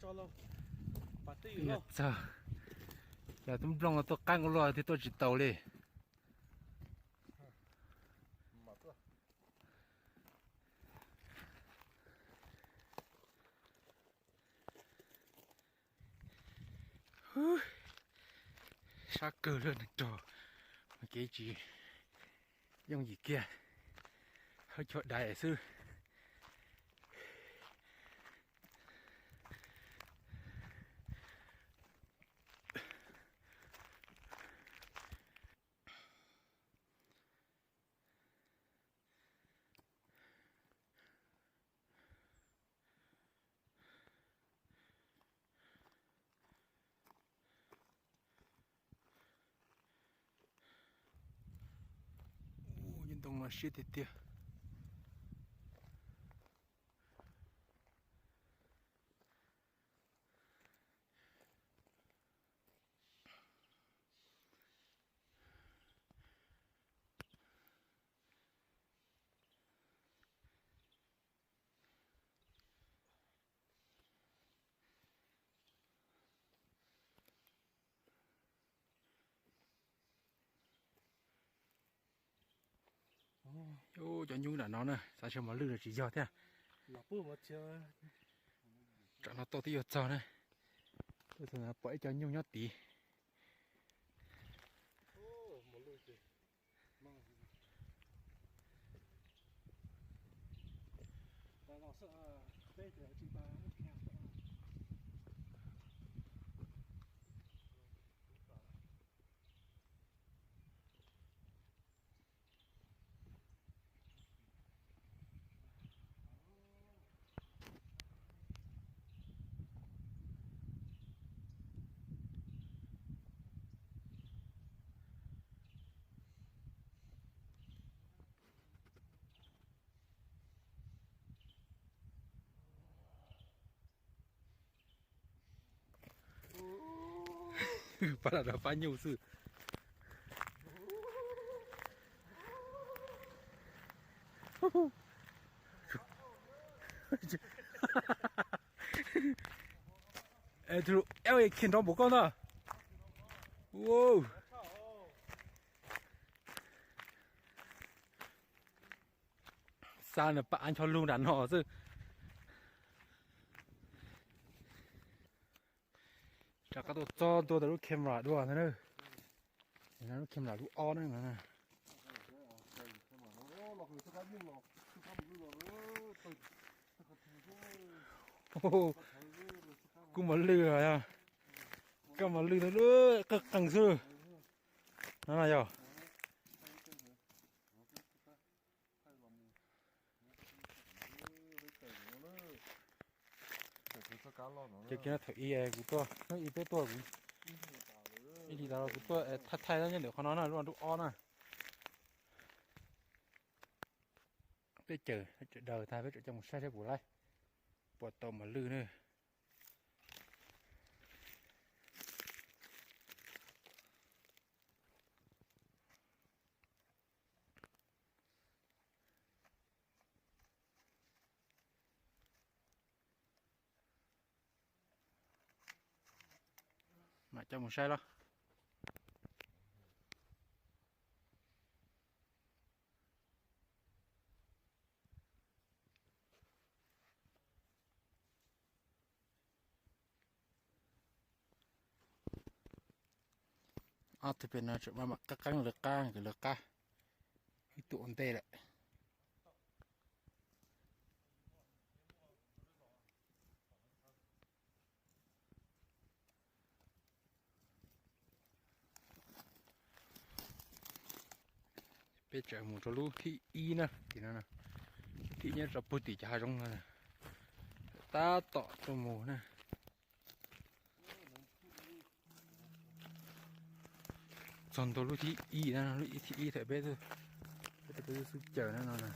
Txog, yog tub nplooj no tuaj qab nkaus luaj thiaj tuaj tsis taus li. Sab kawg lawm nws rog, kev tsis yooj yim kiag, hawb chua dais xwb. Ntoo no siab tiag tiag. Cov nyuj nram no na, xav saib mos lwj los tsis yog thiab. Tsam no tuaj twb yuav txog na, pom ib co nyuj nyob tid. Pab lam rau pab nyuj xwb. Tus eo khiav nrov npaum koj ntag. Xa nws pab av ncho lug nram no xwb. Rov qab tuaj txog ntua ntawm lub camera dua ntag na. Lub camera lub ob na no. Kuj mos lwj os, koj mos lwj ntawd qeeg qeeg xwb. No no yog. Ces kiag no thaum ib kuv tuaj, hnub ib peb tuaj kuv, ib hlis tas los kuv tuaj thaij thaij nyob ntawm qhov no na, lub nroog ob na. Peb caws, caws daws tag peb tseem coj mus saib saib puas laib, puas tau mos lwj na. Mam coj mus saib los. Ob tug pem no tseem maj mam qeeb qeeb lawv qab, nkawd lawv qab, ib tug ua ntej lawm. Peb tseem mus rau lub thib ib na, tim no, thib ib nyob rau puag tim cov hav zoov no, tab tom tuaj mus na. Txog ntua lub thib ib na, lub thib ib thaum peb, peb xub caws na no na.